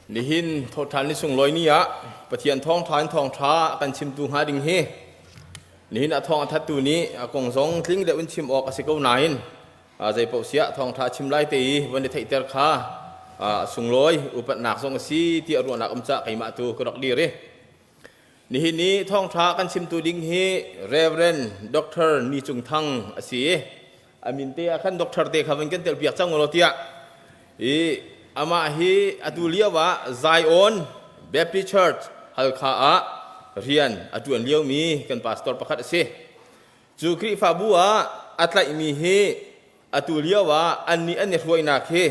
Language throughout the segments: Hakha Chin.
Nihin thawhṭhan ni sunglawi ni ah Pathian thawngṭha in thawngṭha a kan chimtu hnga ding hi nihin a thawng a thattu nih a kong zong tling deuh in chim awk a si ko nain zeipaoh siah thawngṭha chim lai te i van i theihter kha a sunglawi upatnak zong a si ti a ruahnak um cah keimah tu ka rak dir i nihin ni thawngṭha kan chimtu ding hi Reverend Dr. Ni Cung Thang a si i a min te ah khan doctor te kha van kan tel piak cang law tiah i amah hi atu lio ah Zion Baptist Church Halkha ah rian a tuan liomi kan pastor pakhat a si. Cu Khrihfabu ah a tlaihmi hi atu lio ah annih an i hruainak hi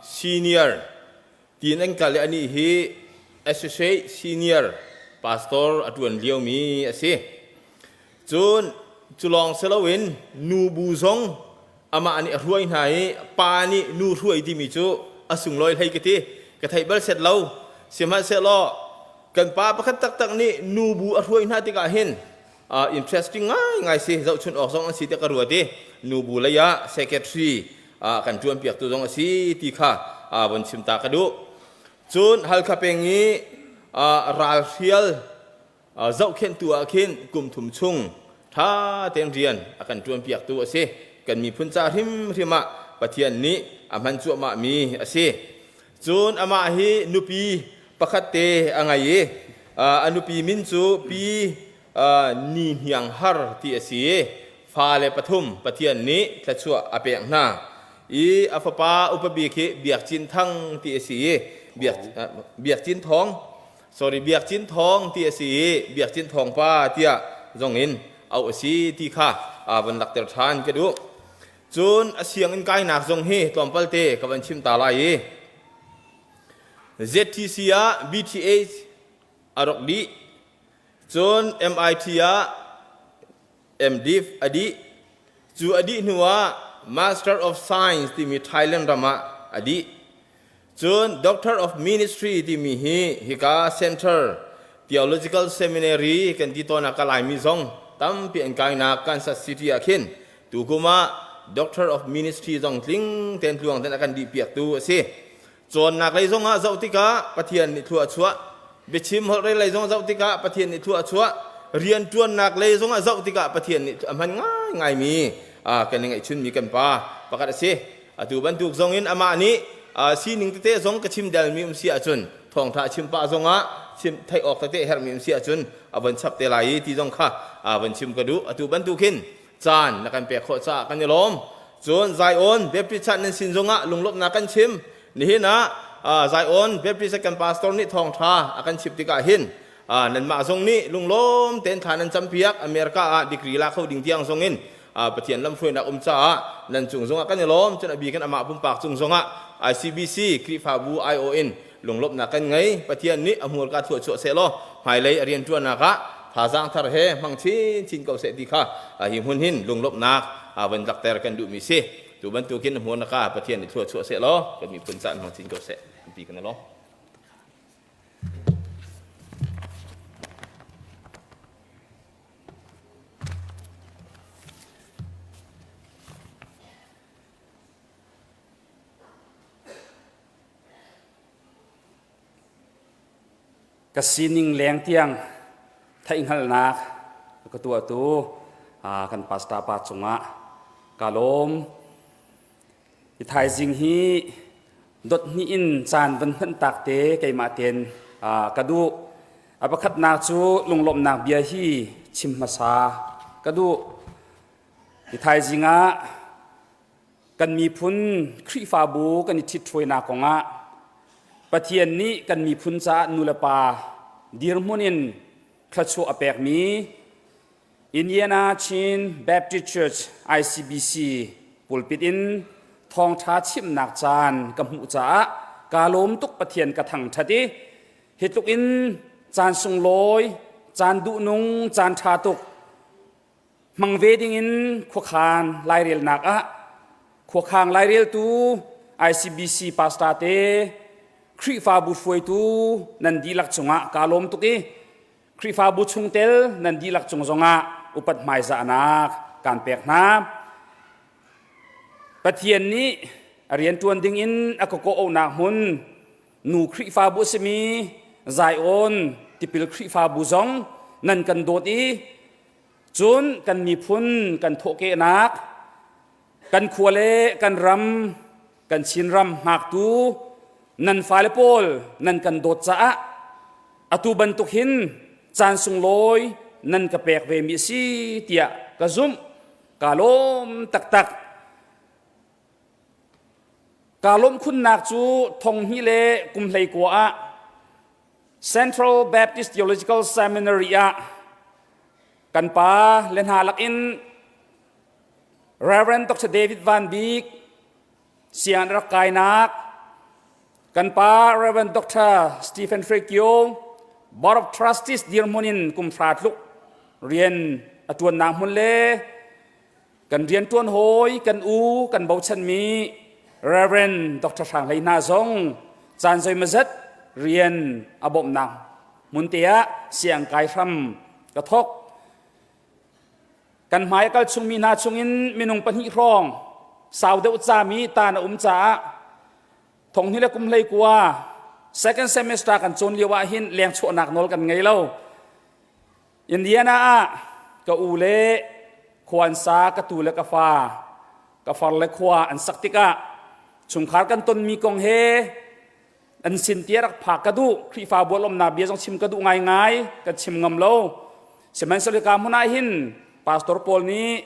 senior tiin an kal i anih hi associate senior pastor a tuan liomi a si. Cun cu lawng si loin nu bu zong amah nih a hruai hna i pa nih nu hruai timi cu a sunglawi hlei ka ti. Ka theih bal set lo. Sihmanhsehlaw kan pa pakhat taktak nih nu bu a hruai hna tikah hin interesting ngaingai si zohchun awk zong an si tiah ka ruat i nubu lei ah secretary kan ṭuan piaktu zong a si ti kha von chim ta ka duh. Cun Halkha peng i ralhrial zohkhenhtu ah khin kum thum chung ṭha tein rian a kan ṭuan piaktu a si. Kan miphun ca hrimhrim ah Pathian nih a hman cuahmahmi a si. Cun amah hi nupi pakhat te a ngei i a nupi min cu Pi Ni Hniang Har ti a si i fale pathum Pathian nih thluachuah a pek hna. I a fapa upa bik hi Biak Cin Thang ti a si i Biak, Biak Cin Thawng sorry Biak Cin Thawng ti a si i Biak Cin Thawng pa tiah zong in auh a si ti kha van lakter ṭhan ka duh. Cun a sianginn kainak zong hi tlawmpal te ka van chim ta lai i ZTC ah BTH a rak dih. Cun MIT ah MDiv a dih. Cu a dih hnu ah Master of Science timi Thailand ram ah a dih. Cun Doctor of Ministry timi hi hika Center Theological Seminary kan ti tawn ah ka Laimi zong tampi an kainak Kansas City ah khin tukum ah Doctor of Ministry zong tling tein tluang tein a kan dih piaktu a si. Cawnnak lei zong ah zoh tikah Pathian nih thlua a chuah. Biachim holh rel lei zong zoh tikah Pathian nih thlua a chuah. Rianṭuannak lei zong ah zoh tikah Pathian nih a hman ngaingaimi kan i ngaihchunmi kan pa pakhat a si. Atu bantuk zong in amah nih sining tete zong ka chim delmi um si ahcun thawngṭha chim pah zongah chim theih awk tete herhmi um si ahcun a von chap te lai i ti zong kha von chim ka duh. Atu bantuk hin caan na kan pek khawh caah kan i lawm. Cun Zion Baptist Church nan sin zongah lunglawmhnak kan chim. Nihin ah Zion Baptist kan pastor nih thawngṭha a kan chimh tikah hin nanmah zong nih lunglawm tein thla nan campiak. America ah degree la kho ding tiang zong in Pathian lamhruainak um caah nan cung zongah kan i lawm. Cun a bik in amah pumpak cung zongah ICBC Khrihfabu IO in lunglawmhnak kan ngei. Pathian nih a hmurka thluachuah sehlaw hmailei a rianṭuannak ah thazaang thar he hmang chinchin ko seh ti kha hi hmun hin lunglawmhnak van lakter kan duhmi si. Tu bantukin hmurnak ah Pathian nih thluachuah sehlaw kan miphun caan hmang chin ko seh ti kan i lawm. Ka sining leng tiang theihhngalhnak ka tuahtu kan pastor pa cungah ka lawm. Hi thaizing hi dot hnih in caan van hman tak te keimah ten ka duh. A pakhatnak cu lunglawmhnak bia hi chim hmasa ka duh. Hi thaizing ah kan miphun Khrihfabu kan i ṭhithruainak kongah Pathian nih kan miphun caah nulepa dirhmun in thluachuah a pekmi Indiana Chin Baptist Church ICBC pulpit in thawngṭha chimnak caan ka hmuh caah kaa lawm tuk Pathian ka thangṭhat i hi tluk in caan sunglawi, caan duhnung, caan ṭha tuk hmang ve dingin khuakhan lairelnak ah khuakhang laireltu ICBC pastor te Khrihfabu hruaitu nan dihlak cungah kaa lawm tuk i Khrihfabu chungtel nan dihlak cung zongah upat hmaizahnak kaan pek hna. Pathian nih a rianṭuan dingin a ka kawhauhnak hmun Nu Khrihfabu a simi Zion tipil Khrihfabu zong nan kan dawt i cun kan miphun kan thawhkehnak kan khua le kan ram kan Chinram hngaktu nan fale pawl nan kan dawt caah atu bantuk hin caan sunglawi nan ka pek ve mi a si tiah ka zumh. Ka lawm taktak. Kaa lawmh khunnak cu thonghnih le kum 19 ah Central Baptist Theological Seminary ah kan pa le hna lakin Reverend Dr. David Van Bik sian rak kainak kan pa Reverend Dr. Stephen Frekio Board of Trustees dirhmun in kum hra tluk rian a ṭuannak hmun le Kan rianṭuan hawi, kan u, kan bochanmi Reverend Dr. Hrang Hlei hna zong caan zeimazat rian a bawmhnak hmun te ah siang kai hram ka thawk. Kan hmai a kal chungmi hna chungin minung pahnih hrawng sau deuh cami tan a um caah thong hnih le kum 19 second semester kan cawn lio ah hin leng chuahnak nawl kan ngei lo. Indiana ah ka u le khua an sa, ka tu le ka fa, ka far le khua an sak tikah chungkhar kan tonmi kong he an sin tia rak phak ka duh. Khrihfabu lawmnak bia zong chim ka duh ngaingai, ka chim ngam lo. Sihmanhsehlaw ka hmun ah hin pastor pawl nih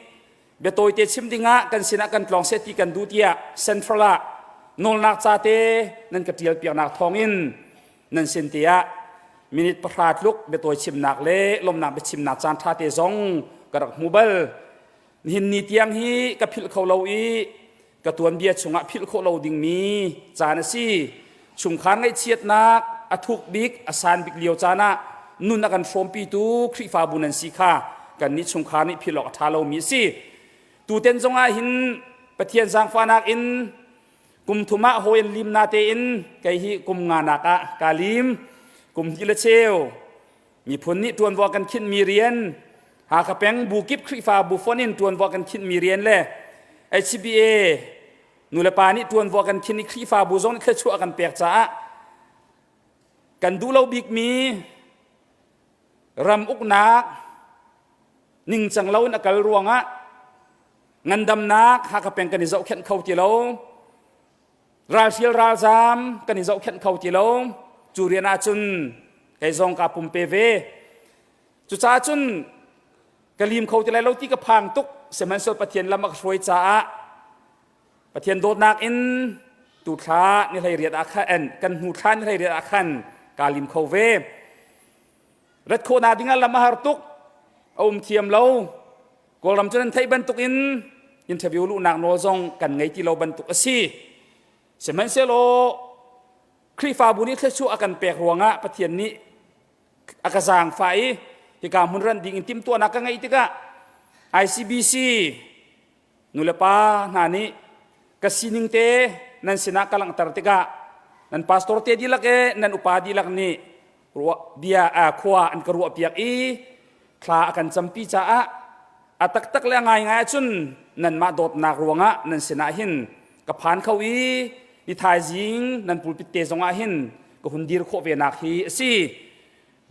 bia tawite chim dingah kan sinah kan tlawng seh ti kan duh tiah central ah nawlnak ca te nan ka ṭial piaknak thawngin nan sin te ah minute 10 tluk biatawi chimnak le lawmnak biachimnak caan ṭha te zong ka rak hmu bal. Nihin ni tiang hi ka philh kho lo i ka tuanbia chungah philh khawh lo dingmi caan a si. Chungkhar ngaihchiatnak a thuk bik a san bik lio caan ah nun a kan hrawmpitu Khrihfabu nan si kha kannih chungkhar nih philh awk a ṭha lomi a si. Tuten zongah hin Pathian zaangfahnak in kum thum ah hawi an lim na tein kei hi kum nga nak ah kaa lim. Kum hnih le cheu miphun nih ṭuanvo kan khinhmi rian Hakha peng bu kip Khrihfabu fonh in ṭuanvo kan khinhmi rian le HCBA nulepa nih ṭuanvo kan khinh i Khrihfabu zong nih thluachuah kan pek caah kan duh lo bikmi ram uknak ningcang lo in a kal ruangah ngandamnak Hakha peng kan i zohkhenh kho ti lo. Ralhrial ralzaam kan i zohkhenh kho ti lo. Cu rian ahcun kei zong kaa pumpe ve. Cucaah cun ka lim kho ti lai lo ti ka phang tuk. Sihmanhsehlaw Pathian lam a ka hruai caah Pathian dawtnak in tu thla ni 18 ah khan kan hnu thla ni 18 ah khan kaa lim kho ve. Rat khawhnak ding ah lam a har tuk. A um thiam lo. Kawlram cu nan theih bantuk in interview luhnak nawl zong kan ngei ti lo bantuk a si. Sihmanhsehlaw Khrihfabu nih thluachuah a kan pek ruangah Pathian nih a ka zaangfah i hika hmun ran ding in timhtuahnak ka ngeih tikah ICBC nulepa hna nih ka sining te nan sinah ka langhter tikah nan pastor te dihlak e nan upa dihlak nih bia khua an ka ruahpiak i thla a kan campi caah a taktak le a ngaingai ahcun nanmah dawtnak ruangah nan sinah hin ka phan kho i ni thaizing nan pulpit te zongah hin ka hun dir khawh ve nak hi a si.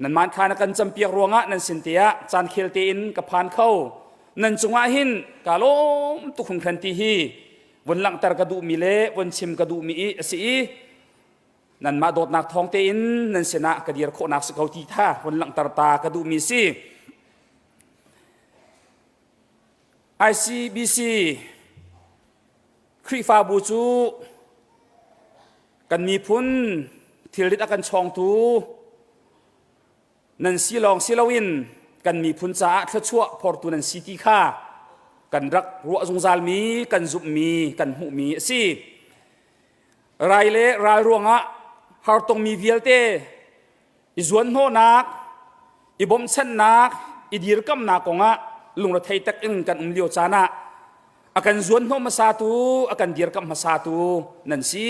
Nanmah thla na kan campiak ruangah nan sin te ah caan khel tein ka phan kho. Nan cungah hin ka lawm tuk hringhran ti hi vun langhter ka duhmi le vun chim ka duhmi i a si i nanmah dawtnak thawng tein nan sinah ka dir khawhnak si ko ti tha hun langhter ta ka duhmi si. ICBC Khrihfabu cu kan miphun thilrit a kan chawngtu nan si lawng si loin kan miphun caah thluachuah phortu nan si ti kha kan rak ruah zungzalmi kan zumhmi kan hmuhmi a si. Rai le ral ruangah hartongmi vialte i zuanhnawhnak, i bawmhchanhnak, i dirkamnak kongah lungrethei tak in kan um lio caan ah a kan zuanhnawh hmasatu, a kan dirkamh hmasatu nan si.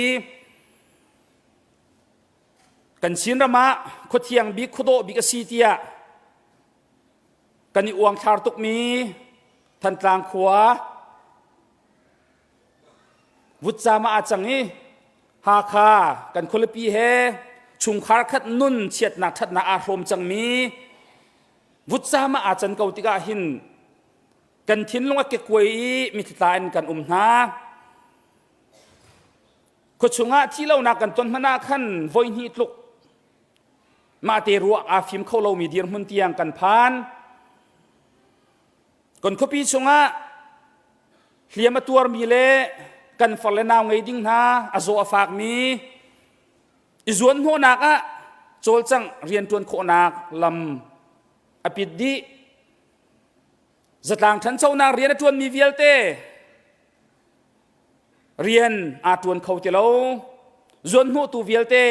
Kan Chinram ah khuathiang bik, khuadawh bik a si tiah kan i uangthlar tukmi Thantlang khua vutcaam ah aa cang i. Hakha kan khualipi he chungkhar khat nun chiatnak ṭhatnak aa hrawm cangmi vutcam ah aa can ko tikah hin kan thinlung a kekkuai i mitthla in kan um hna. Khuachung ah thi lonak kan ton hmanh ah khan voi hnih tluk mahte ruah aa fim kho lomi dirhmun tiang kan phan. Kan khuapi chungah hliam a tuarmi le kan far le nau ngei ding hna a zaw a fakmi i zuan hnawhnak ah cawlcangh rianṭuan khawhnak lam a pit dih. Zatlang ṭhanchonak rian a ṭuanmi vialte rian aa ṭuan kho ti lo. Zuanhnawhtu vialte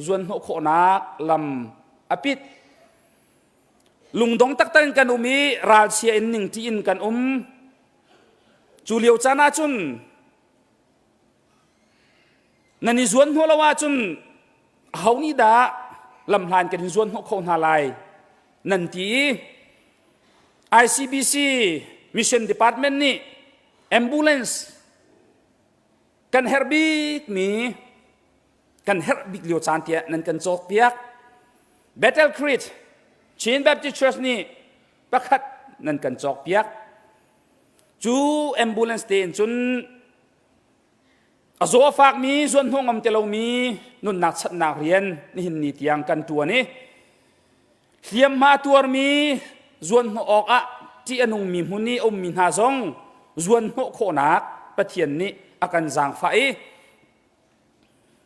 zuanhnawh khawhnak lam a pit. Lungdong taktak in kan um i ralchia in ningṭi in kan um. Cu lio caan ahcun nan i zuan hnawh lo ahcun aho nih dah lamhlan kan in zuan hnawh kho hna lai nan ti i ICBC Mission Department nih ambulance kan herh bikmi kan herh bik lio caan tiah nan kan cawkpiak. Battle Creek Chin Baptist Church nih pakhat nan kan cawkpiak. Cu ambulance te in cun a zaw a fakmi zuan hnawh ngam te lomi nunnak chanhnak rian nihin ni tiang kan tuan i hliamhma tuarmi zuan hnawh awkah ṭih a nungmi hmun i a ummi hna zong zuan hnawh khawhnak Pathian nih a kan zaangfah i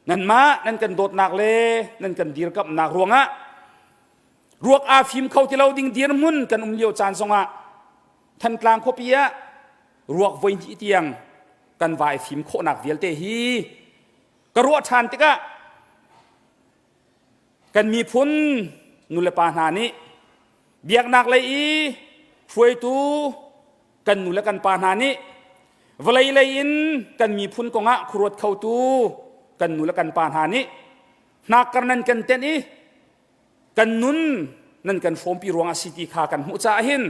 Nanmah nan kan dawtnak le nan kan dirkamhnak ruangah ruak aa fim kho ti lo ding dirhmun kan um lio caan zongah Thantlang khuapi ah ruak voi hnih tiang kan vai fim khawhnak vialte hi ka ruah ṭhan tikah kan miphun nulepa hna nih biaknak lei i hruaitu kan nu le kan pa hna nih vawlei lei in kan miphun kongah khuaruat khotu kan nu le kan pa hna nih hnakkar nan kan tenh i kan nun nan kan hrawmpi ruangah si ti kha kan hmuh caah hin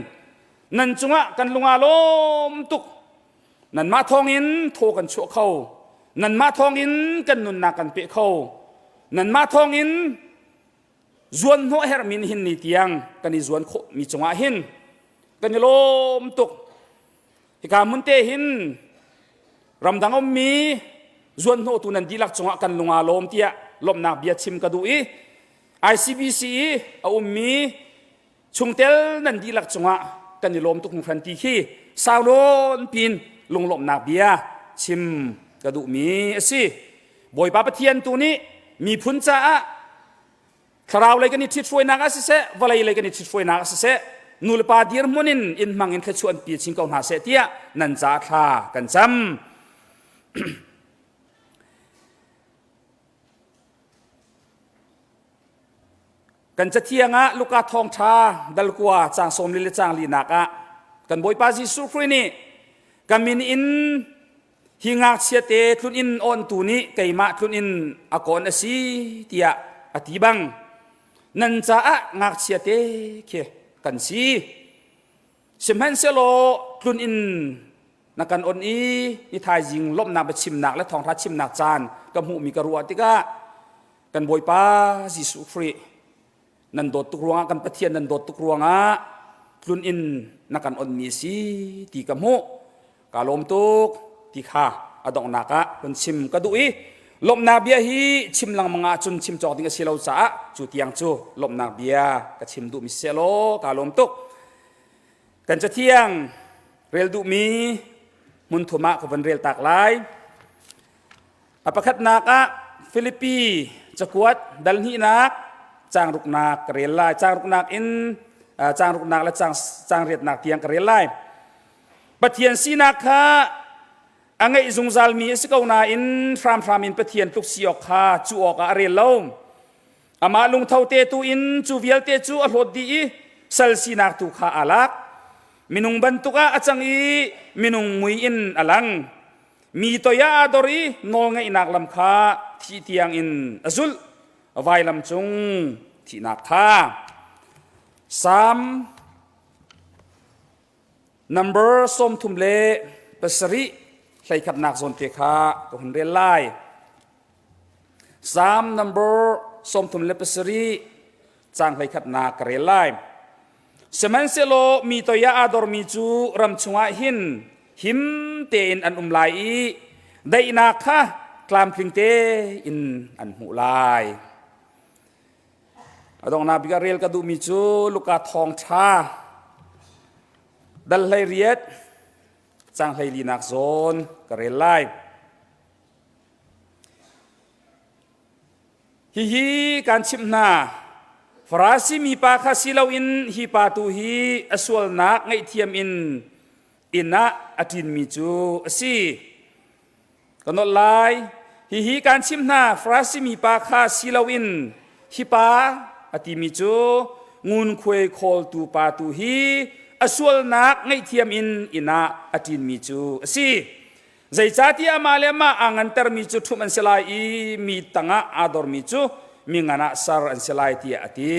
nan cungah kan lung aa lawm tuk. Nanmah thawngin thaw kan chuah kho, nanmah thawngin kan nunnak kan peh kho, nanmah thawngin zuan hnawh herhmi nihin ni tiang kan i zuan khawh mi cungah hin kan i lawm tuk. Hika hmun te hin ramdang ummi zuan hnawhtu nan dihlak cungah kan lung aa lawm tiah lawmhnak bia chim ka duh i ICBC i a ummi chungtel nan dihlak cungah kan i lawm tuk hringhran ti khi sau nawn pin lunglawmhnak bia chim ka duhmi a si. Bawipa Pathian tu nih miphun caah thlarau lei kan i ṭhithruainak ah siseh, vawlei lei kan i ṭhithruainak ah siseh, nulepa dirhmun in in hmang in thluachuah an pi chin ko hna seh tiah nan caah thla kan cam. Kan cathiang ah Luka thawngṭha dalkua caang 40 le caang linak ah kan Bawipa Jesuh Khrih nih ka min in hi ngakchia te tlun inn awntu nih keimah tlun inn a kawn a si tiah a ti bang nan caah ngakchia te khi kan si. Sihmanhsehlaw tlun inn na kan on i ni thaizing lawmhnak biachimnak le thawngṭha chimnak caan ka hmuhmi ka ruah tikah kan Bawipa Jesuh Khrih nan dawt tuk ruangah kan Pathian nan dawt tuk ruangah tlun in na kan onmi a si ti ka hmuh. Ka lawm tuk ti kha a donghnak ah hun chim ka duh i lawmhnak bia hi chim lengmang ahcun chim cawk ding a si lo caah cu tiang cu lawmhnak bia ka chim duhmi si law ka lawm tuk. Kan cathiang rel duhmi hmun thum ah ka van rel tak lai. A pakhatnak ah Filipi cakuat dal hnihnak caang ruknak ka rel lai. Caang ruknak in caang ruknak le caang, caang riatnak tiang ka rel lai. Pathian sinak kha a ngeih zungzalmi a si ko nain hramhram in Pathian tluk si awk kha cu awkah a rel lo. Amah lungtho te tu in cu vialte cu a hlawt dih i sal sinak tu kha aa lak. Minung bantuk ah a cang i minung mui in a lang. Mi toi ah aa dor i nawlngeihnak lam kha thih tiang in a zulh. Vailam cung thihnak kha. Salm number 37 hleikhatnak zawn te kha ka hun rel lai. Psalm number 37 caang 11nak ka rel lai. Sihmanhsehlaw mi toi ah aa dormi cu ram chungah hin him tein an um lai i daihnak kha tlamtling tein an hmuh lai. A donghnak bik ah rel ka duhmi cu Luka thawngṭha dal 18 caang 14nak zawn ka rel lai. Hihi kan chimh hna, Farasi mipa kha si loin hi pa tu hi a sualnak ngaihthiam in inn ah a ṭinmi cu a si. Ka nolh lai, hihi kan chimh hna, Farasi mipa kha si loin hi pa a timi cu ngunkhuai khawltu pa tu hi a sualnak ngaihthiam in inn ah a ṭinmi cu a si. Zeicahtiah amah le amah aa ngantermi cu ṭhumh an si lai i mi tangah aa dormi cu mi ngan ah ser an si lai tiah a ti.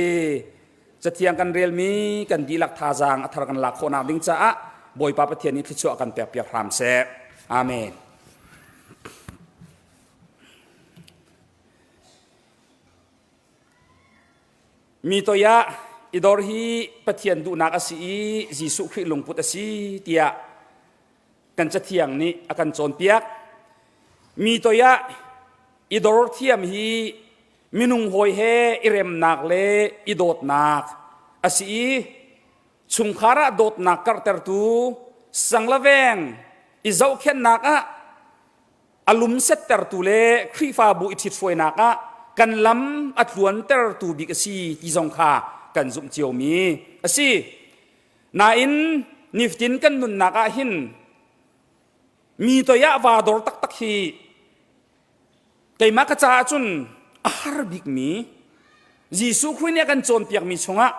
Cathiang kan relmi kan dihlak thazaang a thar kan lak khawhnak ding caah Bawipa Pathian nih thluachuah kan pekpiak hram seh. Amen. Mi toi ah i dor hi Pathian duhnak a si i Jesuh Khrih lungput a si tiah kan cathiang nih a kan cawnpiak. Mi toi ah i dor thiam hi minung hawi he i remnak le i dawtnak a si i chungkhar ah dawtnak karhtertu sanglaveng i zohkhenhnak ah a lumsettertu le Khrihfabu i ṭhithruainak ah kan lam a tluantertu bik a si ti zong kha kan zumh ciomi a si. Nain nifatin kan nunnak ah hin mi toi ah vaa dor taktak hi keimah ka caah cun a har bikmi Jesuh Khrih nih a kan cawnpiakmi chungah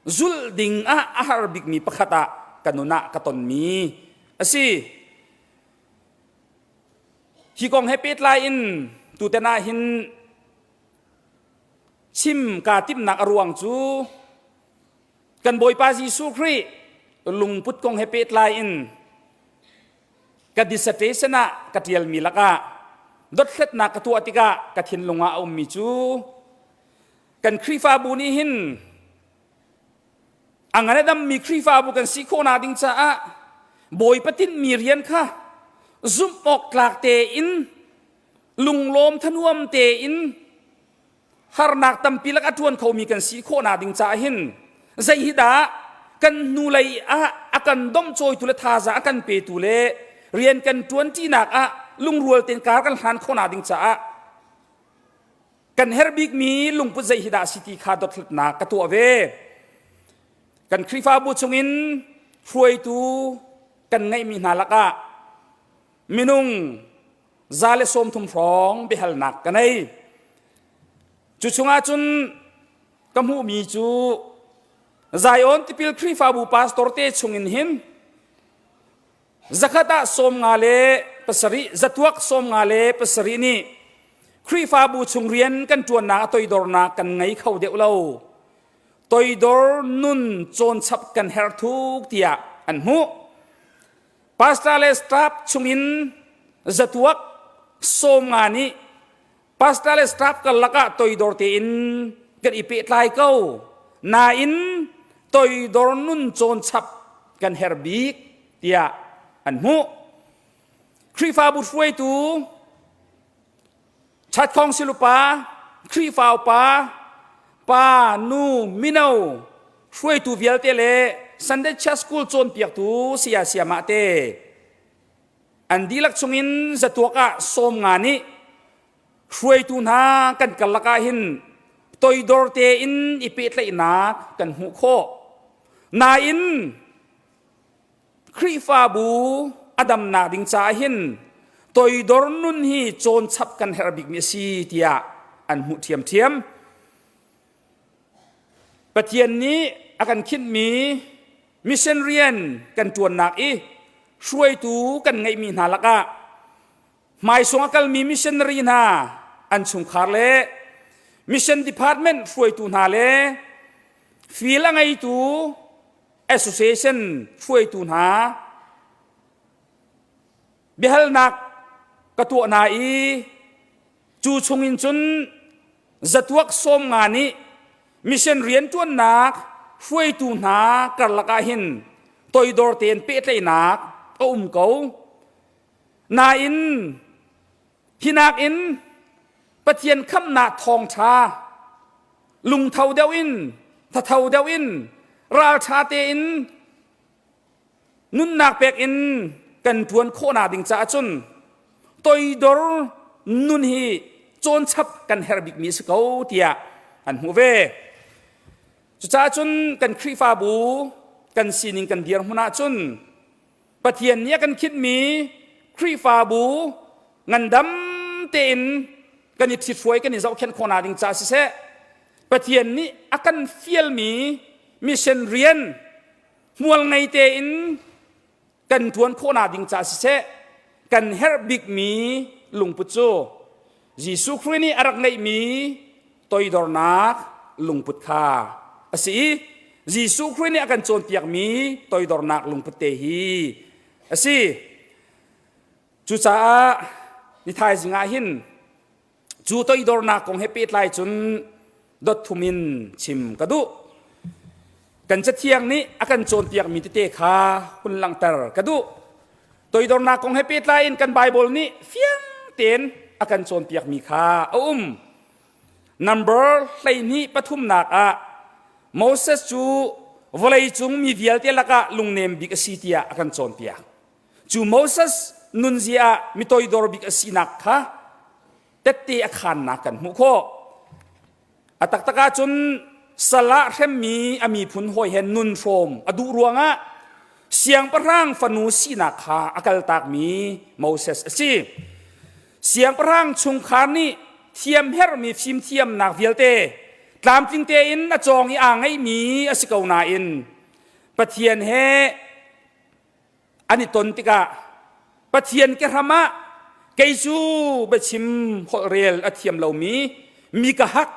zulh ding ah a har bikmi pakhat ah ka nun ah ka tonmi a si. Hi kong he pehtlai in tutan ah hin chim kaa timhnak a ruang cu Kan Bawipa Jesuh Khrih lungput kong he pehtlai in ka dissertation ah ka ṭialmi lakah dothlatnak ka tuah tikah ka thinlung ah a ummi cu kan Khrihfabu nih hin a ngan a dammi Khrihfabu kan si khawhnak ding caah Bawipa tinhmi rian kha zumh awk tlak tein lunglawm thanuam tein harnak tampi lak a ṭuan khomi kan si khawhnak ding caah hin zei hi dah kan hnulei ah a kan domhcawitu le thazaang a kan petu le rian kan ṭuanṭinak ah lungrual tein kar kan hlan khawhnak ding caah kan herh bikmi lungput zei hi dah si ti kha dothlatnak ka tuah ve. Kan Khrihfabu chungin hruaitu kan ngeihmi hna lakah minung 130 hrawng biahalnak ka nei. Cu chungah cun ka hmuhmi cu Zion Tipil Khrihfabu pastor te chungin hin zakhat ah 57 zatuak 57 nih Khrihfabu chung rian kan ṭuannak a toidornak kan ngei kho deuh lo. Toidor nun cawnchap kan herh thuk tiah an hmuh. Pastor le staff chungin zatuak 50 nih pastor le staff karlak ah toidor tein kan i pehtlai ko. Nain toidor nun cawn chap kan herh bik tiah an hmuh. Khrihfabu hruaitu Chatkhong silupa, Khrihfa upa, pa, nu, mino, hruaitu vialte le Sunday Church School cawnpiaktu saya sayamah te an dihlak chungin zatuak ah 50 nih hruaitu hna kan karlak ah hin toidor tein i pehtlaihnak kan hmuh khawh. Nain Khrihfabu a damnak ding caah hin toidor nun hi cawn chap kan herh bikmi a si tiah an hmuh ṭhiamṭhiam. Pathian nih a kan khinhmi mission rian kan ṭuannak i hruaitu kan ngeihmi hna lakah hmaisung a kalmi missionary hna an chungkhar le mission department hruaitu hna le feel a ngeitu association hruaitu hna biahalnak ka tuah hna i. Cu chungin cun zatuak 50 nih mission rianṭuannak hruaitu hna karlak ah hin toidor tein pehtlaihnak a um ko. Nain hi nakin Pathian khamhnak thawngṭha lungtho deuh in thatho deuh in ralṭha tein nunnak pek in kan ṭuan khawhnak ding caah cun toidor nun hi cawnchap kan herh bikmi a si ko tiah an hmuh ve. Cucaah cun kan Khrihfabu kan sining kan dirhmun ahcun Pathian nih a kan khinhmi Khrihfabu ngandam tein kan i ṭhithruai kan i zohkhenh khawhnak ding caah siseh Pathian nih a kan fialmi mission rian hmual ngei tein kan ṭuan khawhnak ding caah siseh kan herh bikmi lungput cu Jesuh Khrih nih a rak ngeihmi toidornak lungput kha a si i Jesuh Khrih nih a kan cawnpiakmi toidornak lungput te hi a si. Cucaah ni thaizing ah hin cu toidornak kong he pehtlai cun dot thum in chim ka duh. Kan cathiang nih a kan cawnpiakmi tete kha hun langhter ka duh. Toidornak kong he pehtlai in kan Baibal nih fiang tein a kan cawnpiakmi kha a um. Number 12 pathumnak ah Moses cu vawleicung mi vialte lakah lungnem bik a si tiah a kan cawnpiak. Cu Moses nunzia ah mi toidor bik a sinak kha tette a khaannak kan hmuh khawh. A taktak ahcun sal ah hremmi a miphun hawi he nun hrawm a duh ruangah siangpahrang fanu sinak kha a kaltakmi Moses a si. Siangpahrang chungkhar nih thiam herhmi fimthiamnak vialte tlamtling tein a cawng i aa ngeihmi a si ko nain Pathian he an i ton tikah Pathian kehram ah kei cu biachim holhrel a thiam lomi mi ka hak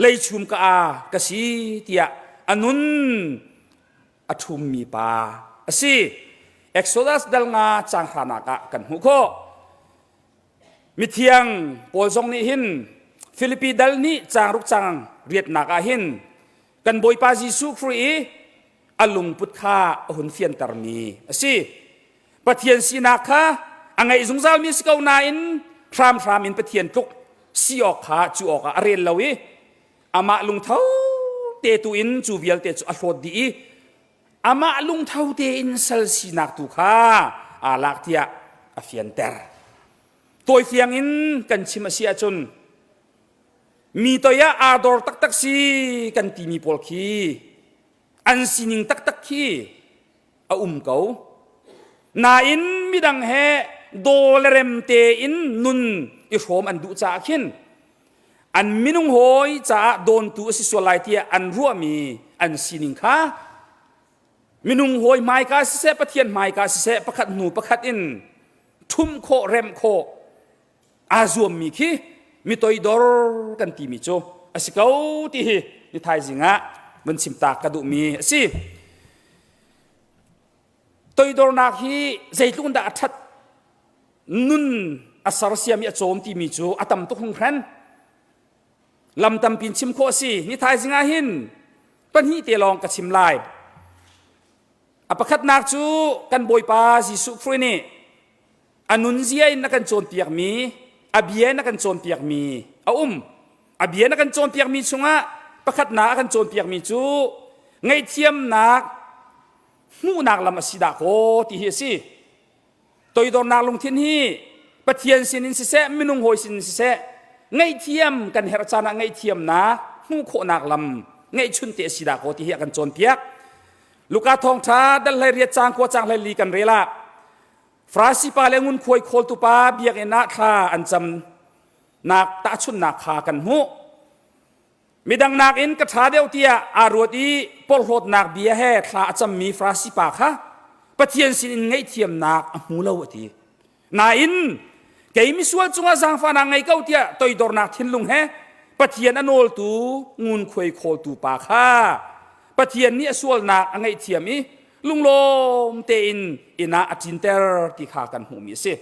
leichum ka aa ka si tiah a nun a ṭhummi pa a si. Exodus dal nga caang hranak ah kan hmuh khawh. Mithiang Paul zong nih hin Filipi dal nih caang ruk caang riatnak ah hin kan Bawipa Jesuh Khrih i a lungput kha a hun fiantermi a si. Pathian sinak kha a ngeih zungzalmi a si ko nain hramhram in Pathian tluk si awk kha cu awkah a rel lo i amah lungtho te tu in cu vialte cu a hlawt dih i amah lungtho tein sal sinak tu kha aa lak tiah a fianter. Tawifiang in kan chim a si ahcun mi toi ah aa dor taktak si kan timi pawl khi an sining taktak khi a um ko. Nain midang he daw le rem tein nun i hrawm an duh caah khin an minung hawi caah dawntu a si sual lai tiah an ruahmi an sining kha minung hawi hmaika siseh Pathian hmaika siseh pakhat hnu pakhat in ṭhumh khawh remh khawh aa zuammi khi mi toidor kan timi cu a si ko ti hi ni thaizing ah vun chim ta ka duhmi a si. Toidornak hi zeitluk in dah a ṭhat nun a sersiam i a cawm timi cu a tam tuk hringhran. Lam tampi in chim khawh a si. Ni thaizing ah hin pahnih te lawng ka chim lai. A pakhatnak cu kan Bawipa Jesuh Khrih nih a nunzia in a kan cawnpiakmi a bia in a kan cawnpiakmi a um a bia in a kan cawnpiakmi chungah pakhatnak a kan cawnpiakmi cu ngaihthiamnak hmuhnak lam a si dah kaw ti hi a si toidornak lungthin hi Pathian sinin siseh minung hawi sinin siseh ngaihthiam kan herh caan ah ngaihthiamnak hmuh khawhnak lam ngeihchun te a si dah kaw ti hi a kan cawnpiak Luka thawngṭha dal hlei riat caang kua caang hlei li kan rel ah Farasi pa le ngunkhuai khawltu pa biakinn ah thla an camnak tahchunhnak kha kan hmuh. Midang nakin ka ṭha deuh tiah aa ruat i porhlawtnak bia he thla a cammi Farasi pa kha Pathian sinin ngaihthiamnak a hmu lo a ti. Nain kei misual cungah zaangfahnak ngei ko tiah toidornak thinlung he Pathian a nawltu ngunkhuai khawltu pa kha Pathian nih a sualnak a ngaihthiam i lunglawm tein inn ah a ṭinter ti kha kan hmuhmi a si.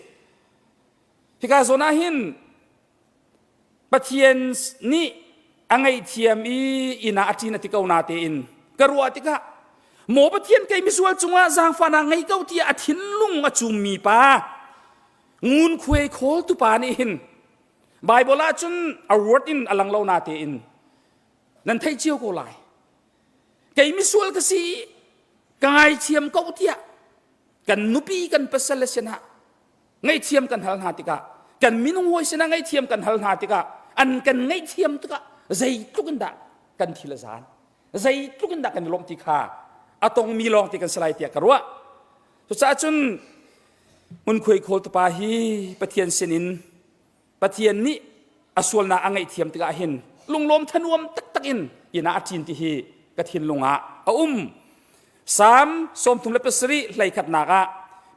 Hika zawn ah hin Pathian nih a ngaihthiam i inn ah a ṭin a ti ko na tein ka ruah tikah maw Pathian kei misual cungah zaangfahnak ngei ko tiah a thinlung a cummi pa ngunkhuai khawltu pa nih hin Bible ah cun a word in a lang lo na tein nan theih cio ko lai. Kei misual ka si ka ngaithiam ko tiah kan nupi kan pasal le sinah ngaihthiam kan hal hna tikah kan minung hawi sinah ngaihthiam kan hal hna tikah an kan ngaihthiam tikah zeitluk in dah kan thil a zan zeitluk in dah kan i lawmh ti kha a tongmi lawng ti kan si lai tiah ka ruah. Cucaah cun ngunkhuai khawl tupa hi Pathian sinin Pathian nih a sualnak a ngaihthiam tikah hin lunglawm thanuam taktak in inn ah a ṭin ti hi ka thinlung ah a um. Salm 37 hleikhatnak ah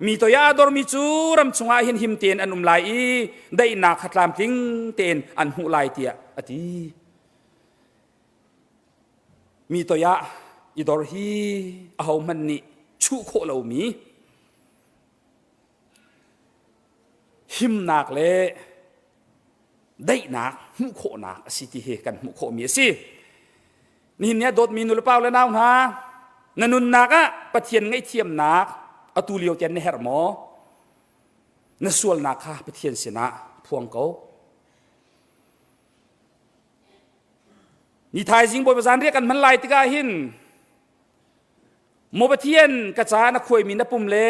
mi toi ah a dormi cu ram chungah hin him tein an um lai i daihnak kha tlamtling tein an hmuh lai tiah a ti. Mi toi ah i dor hi ahohmanh nih chuh khawh lomi himnak le daihnak hmuh khawhnak a si ti hi kan hmuh khawhmi a si. Nihin ni ah dawtmi nulepa le nau hna, na nunnak ah Pathian ngaihthiamnak atu lio tian na herh maw? Na sualnak kha Pathian sinah phuang ko. Ni thaizing Bawipa zanriah kan hman lai tikah hin Maw Pathian, ka ca na khuaimi na pum le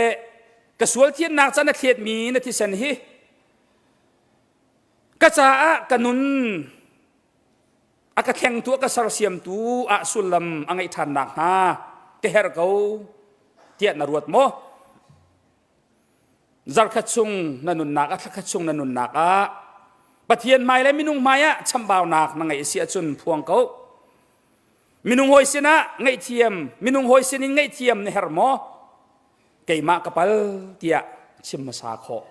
ka sual thiannak ca na thletmi na thisen hi ka caah ka nun a ka thlengtu a ka sersiamtu ah sullam a ngeih ṭhan nakhnga ka herh ko tiah na ruat maw? Zarkhat chung na nunnak ah thlakhat chung na nunnak ah Pathian hmai le minung hmai ah chambaunak na ngeih a si ahcun phuang ko. Minung hawi sinah ngaihthiam, minung hawi sinin ngaihthiam na herh maw? Keimah ka pal tiah chim hmasa khawh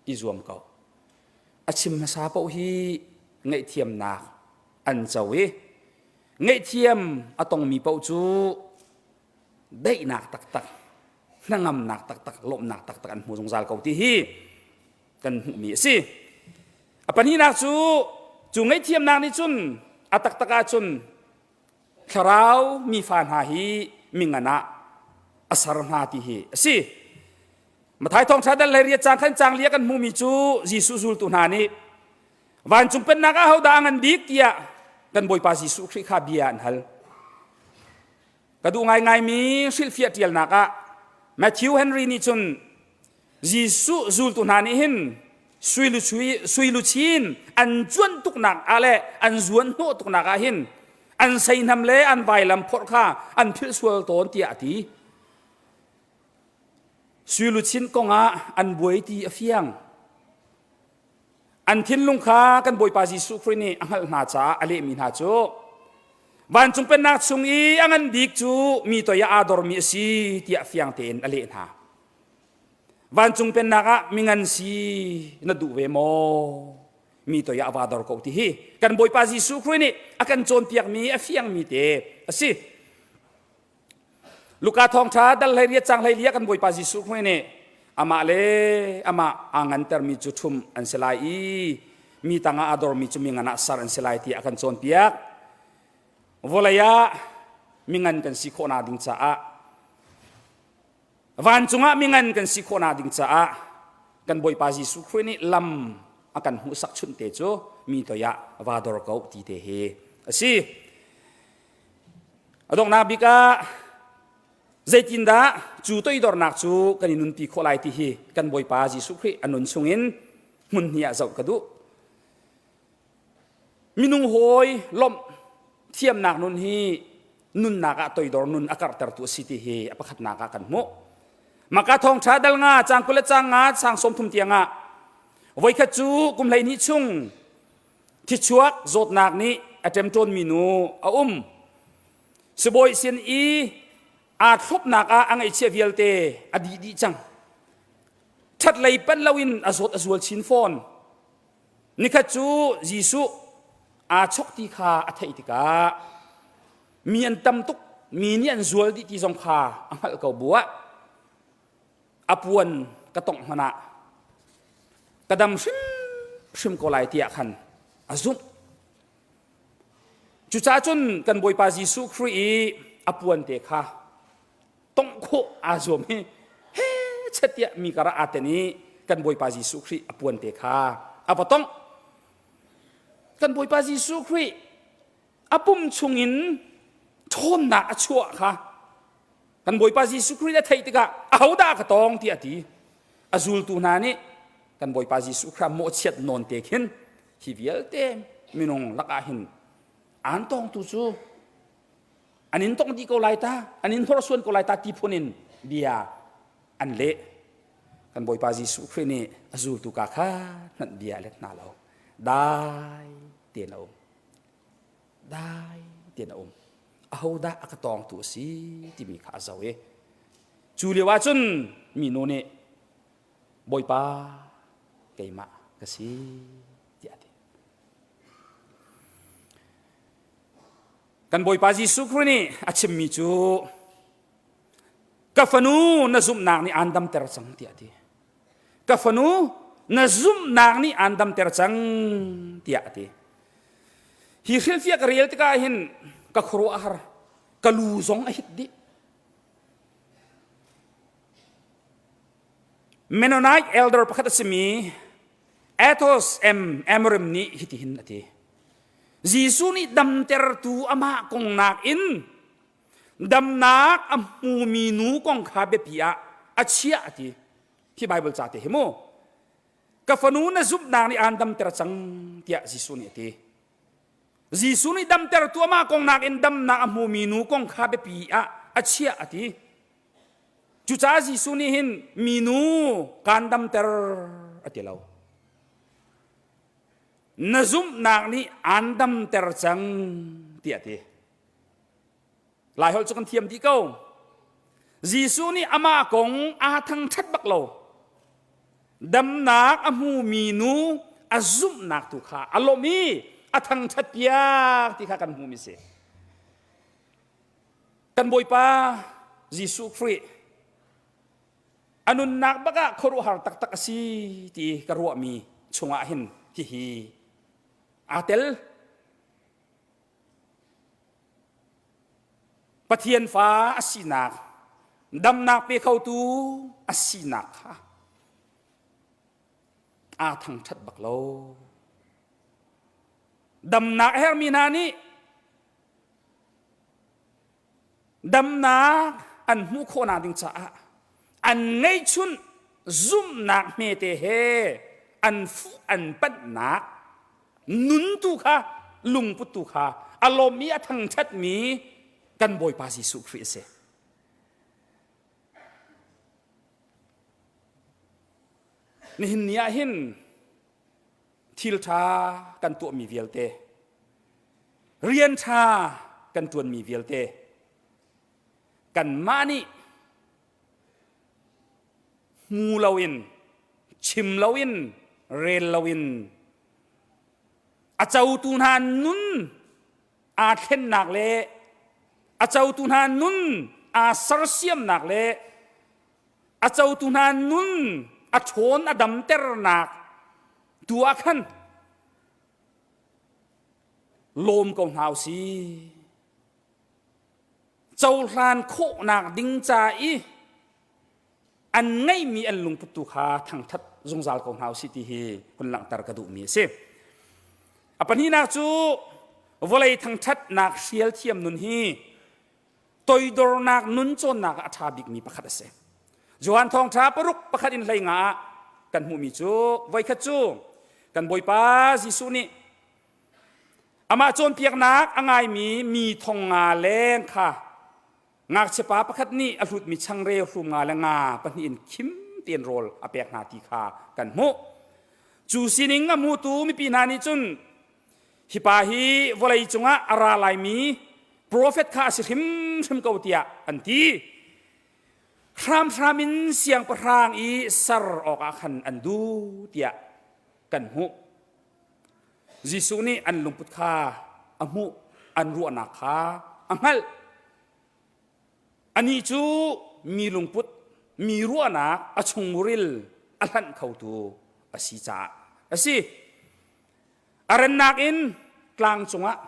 i zuam ko. A chim hmasa paoh hi ngaihthiamnak an co i ngaihthiam a tongmi paoh cu daihnak taktak, hnangamnak taktak, lawmhnak taktak an hmu zungzal ko ti hi kan hmuhmi a si. A pahnihnak cu cu ngaihthiamnak nih cun a taktak ahcun thlarau mifa hna hi mingan ah a ser hna ti hi a si. Mathai thawngṭha dal hlei riat cang khan cang lia kan hmuhmi cu Jesuh zultu hna nih vancung pennak ah hodah a ngan bik tiah kan Bawipa Jesuh Khrih kha bia an hal. Ka duh ngaingaimi hrilhfiah ṭialnak ah Matthew Henry nih cun Jesuh zultu hna nih hin sui luchin an cuanh tuknak ah le an zuan hnawh tuknak ah hin an seihnam le an vailam phorh kha an philh sual tawn tiah a ti. Sui luchin kongah an buai ti a fiang. An thinlung kha kan Bawipa Jesuh Khrih nih a hngalh hna caah a lehmi hna cu vancung pennak chung i a ngan bik cu mi toi ah aa dormi a si tiah fiang tein a leh hna. Vancung pennak ah mingan si na duh ve maw? Mi toi ah vaa dor ko ti hi kan Bawipa Jesuh Khrih nih a kan cawnpiakmi a fiangmi te a si. Luka thawngṭha dal hlei riat cang hlei lia kan Bawipa Jesuh Khrih nih amah le amah aa ngantermi cu ṭhum an si lai i mi tangah aa dormi cu mi ngan ah ser an si lai tiah a kan cawnpiak. Vawlei ah mingan kan si khawhnak ding caah Vancung ah mingan kan si khawhnak ding caah kan Bawipa Jesuh Khrih nih lam a kan hmuhsak chunh te cu mi toi ah va dor ko ti te hi a si. A donghnak bik ah zeitindah cu toidornak cu kan i nunpi khawh lai ti hi kan Bawipa Jesuh Khrih a nun chungin hmun hnih ah zoh ka duh. Minung hawi lawmh thiamnak nun hi nunnak ah toidor nun a karhtertu a si ti hi a pakhatnak ah kan hmuh. Maka thawngṭha dal nga cang 20 le cang nga sang 30 tiang ah voikhat cu kum 12 chung thichuak zawtnak nih a ṭemṭawnmi nu a um. Sibawi sin i aa thlopnak ah a ngaihchiah vialte a dih dih cang. Ṭhatlei panh loin a zawt a zual chin fawn. Nikhat cu Jesuh aa chok ti kha a theih tikah mi an tam tuk, mi nih an zual dih ti zong kha a hngalh ko bu ah a puan ka tongh hmanh ah ka dam hrimhrim ko lai tiah khan a zumh. Cucaah cun kan Bawipa Jesuh Khrih i a puan te kha tongh khawh aa zuam i he chet tiah mi karah aa ten i kan Bawipa Jesuh Khrih a puan te kha a va tongh. Kan Bawipa Jesuh Khrih a pum chungin ṭhawnnak a chuah kha kan Bawipa Jesuh Khrih a theih tikah ahodah ka tawng tiah a ti. A zultu hna nih kan Bawipa Jesuh Khrih mawhchiat nawn te khin hi vialte minung lakah hin aan tawngtu cu an in tong dih ko lai ta an in hnawrsuan ko lai ta ti phun in bia an leh kan Bawipa Jesuh Khrih nih a zultu ka kha hnanh bia a let hna lo dai tein a um dai tein a um ahodah a ka tawngtu a si timi kha a zoh i cu lio ah cun minu nih Bawipa keimah ka si tiah a ti Kan Bawipa Jesuh Khrih nih a chimmi cu ka fanu na zumhnak nih aan damter cang tiah a ti. Ka fanu na zumhnak nih aan damter cang tiah a ti. Hi hrilhfiah ka rel tikah hin ka khuaruah a har. Ka lu zong a hit dih. Mennonite elder pakhat a simi Athos M. Amorim nih hitihin a ti. Jesuh nih damtertu amah kong nakin damnak a hmumi nu kong kha biapi ah a chiah a ti. Hi Bible ca te hi mu. Ka fanu na zumhnak nih aan damter cang tiah Jesuh nih a ti. Jesuh nih damtertu amah kong nakin damnak a hmumi nu kong kha biapi ah a chiah a ti. Cucaah Jesuh nih hin minu kaan damter a ti lo. Na zumhnak nih aan damter cang tiah a ti. Laiholh cu kan thiam dih ko. Jesuh nih amah kong aa thangṭhat bak lo. Damnak a hmumi nu a zumhnak tu kha a lawmh i a thangṭhat piak ti kha kan hmuhmi si. Kan Bawipa Jesuh Khrih A nunnak bak ah khuaruahhar taktak a si ti ka ruahmi chungah hin hihi aa tel. Pathian fa a sinak, damnak pe khotu a sinak kha aa thangṭhat bak lo. Damnak a herhmi hna nih Damnak an hmuh khawhnak ding caah an ngeihchunh zumhnak hmete he an fuh an panhnak nun tu kha lungput tu kha a lawmmi a thangṭhatmi kan Bawipa Jesuh Khrih a si. Nihin ni ah hin thil ṭha kan tuahmi vialte rian ṭha kan ṭuanmi vialte kanmah nih hmu loin chim loin rel loin a cotu hna nun aa thlennak le a cotu hna nun aa sersiamnak le a cotu hna nun a ṭhawn a damternak tu ah khan lawm ko hna usih. Cohlan khawhnak ding ca i an ngeihmi an lungput tu kha thangṭhat zungzal ko hna usih ti hi hun langhter ka duhmi a si. A pahnihnak cu vawlei thangṭhatnak hrial thiam nun hi toidornak nun cawnnak ah a ṭha bikmi pakhat a si. Johan thawngṭha paruk pakhat in hlei nga ah kan hmuhmi cu voikhat cu kan Bawipa Jesuh nih amah cawnpiaknak a ngaimi mi thong nga leng kha ngakchiapa pakhat nih a hlutmi changreu hrum nga le nga pahnih in khim tein rawl a pek hna ti kha kan hmuh. Cu sining a hmutu mipi hna nih cun Hi pa hi vawlei cungah a ra laimi profet kha a si hrimhrim ko tiah an ti. Hramhram in siangpahrang i ser awkah khan an duh tiah kan hmuh. Jesuh nih an lungput kha a hmuh, an ruahnak kha a hngalh. Anih cu mi lungput, mi ruahnak a chungmuril a hlanh khotu a si caah a si. A rannak in tlang cungah.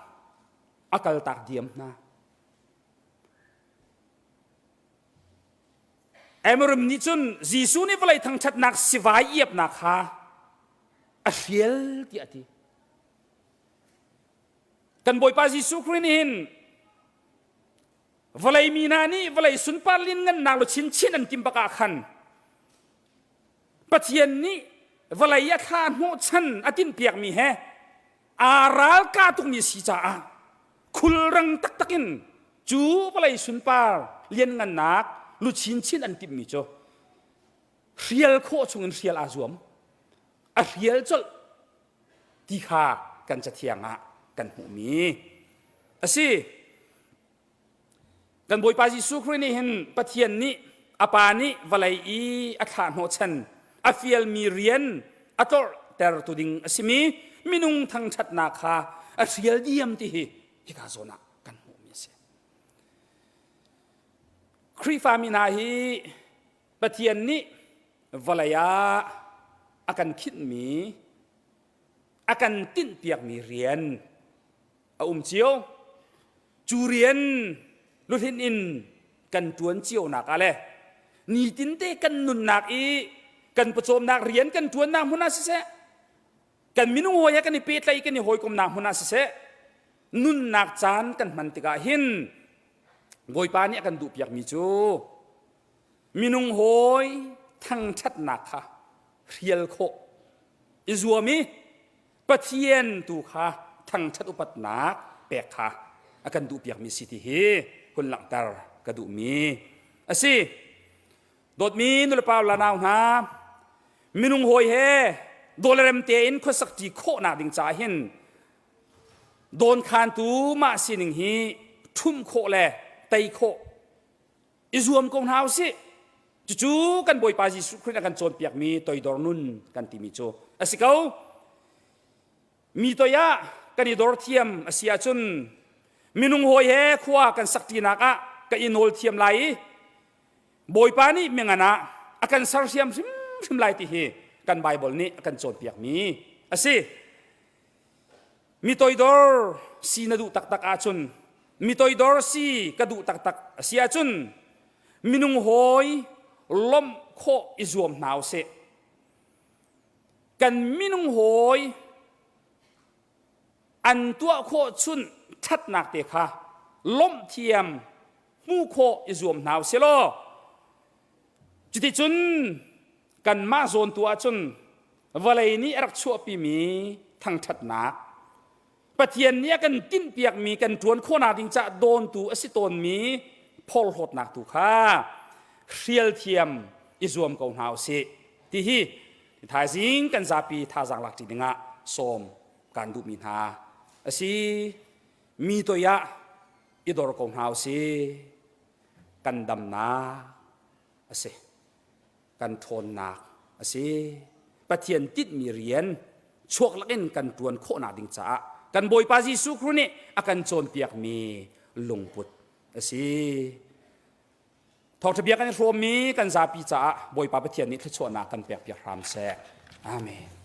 A kaltak diam hna. Emirim nih cun Jesuh nih vawlei thangṭhatnak sivai iapnak kha a hrial tiah a ti. Kan Bawipa Jesuh Khrih nih hin vawlei mi hna nih vawlei sunpar lianngannak lu chinchin an tim bak ah khan Pathian nih vawlei a thla hnawhchan a tinhpiakmi he aa ralka tukmi a si caah khulrang taktak in cu vawlei sunpar lianngannak lu chinchin an timhmi cu hrial khawh chungin hrial aa zuam. A hrial colh ti kha kan cathiang ah kan hmuhmi a si. Kan Bawipa Jesuh Khrih nih hin Pathian nih a Pa nih vawlei i a thlah hnawhchan a fialmi rian a tlorhtertu ding a simi minung thangṭhatnak kha a hrial diam ti hi hika zawn ah kan hmuhmi a si. Khrihfami hna hi Pathian nih vawlei ah a kan khinhmi a kan tinhpiakmi rian a um cio. Cu rian luhlinh in kan ṭuan cionak ah le nitinte kan nunnak i kan pawcawmnak rian kan ṭuannak hmun ah siseh, kan minung hawi he kan i pehtlaih kan i hawikomnak hmun ah siseh, nunnak caan kan hman tikah hin Bawipa nih a kan duhpiakmi cu minung hawi thangṭhatnak kha hrial khawh i zuam i Pathian tu kha thangṭhat upatnak pek kha a kan duhpiakmi si ti hi hun langhter ka duhmi a si. Dawtmi nulepa la nau hna, minung hawi he dawlerem tein khuasak ṭi khawhnak ding caah hin dawnkhantu mah sining hi ṭhumh khawh le tei khawh i zuam ko hna usih. Cucu kan Bawipa Jesuh Khrih a kan cawnpiakmi toidor nun kan timi cu a si ko. Mi toi ah kan i dor thiam a si ahcun minung hawi he khua kan sakṭinak ah ka i nawl thiam lai i Bawipa nih mingan ah a kan sersiam hrimhrim lai ti hi kan Baibal nih a kan cawnpiakmi a si. Mi toidor si na duh taktak ahcun mi toidor si ka duh taktak a si ahcun minung hawi lawmh khawh i zuam hna usih. Kan minung hawi an tuah khawh chun ṭhatnak te kha lawmh thiam hmuh khawh i zuam hna usih law cuticun kanmah zawn tu ahcun vawlei nih a rak chuahpimi thangṭhatnak Pathian nih a kan tinhpiakmi kan ṭuan khawhnak ding caah dawntu a si tawnmi phorhlawtnak tu kha hrial thiam i zuam ko hna usih ti hi thaizing kan zapi thazaang lak ṭi dingah sawm kaan duhmi hna a si. Mi toi ah i dor ko hna usih. Kan damnak a si. Kan ṭhawnnak a si. Pathian tinhmi rian chuak lakin kan ṭuan khawhnak ding caah kan Bawipa Jesuh Khrih nih a kan cawnpiakmi lungput a si. Thawngṭha bia kan i hrawmmi kan zapi caah Bawipa Pathian nih thluachuahnak kan pekpiak hram seh. Amen.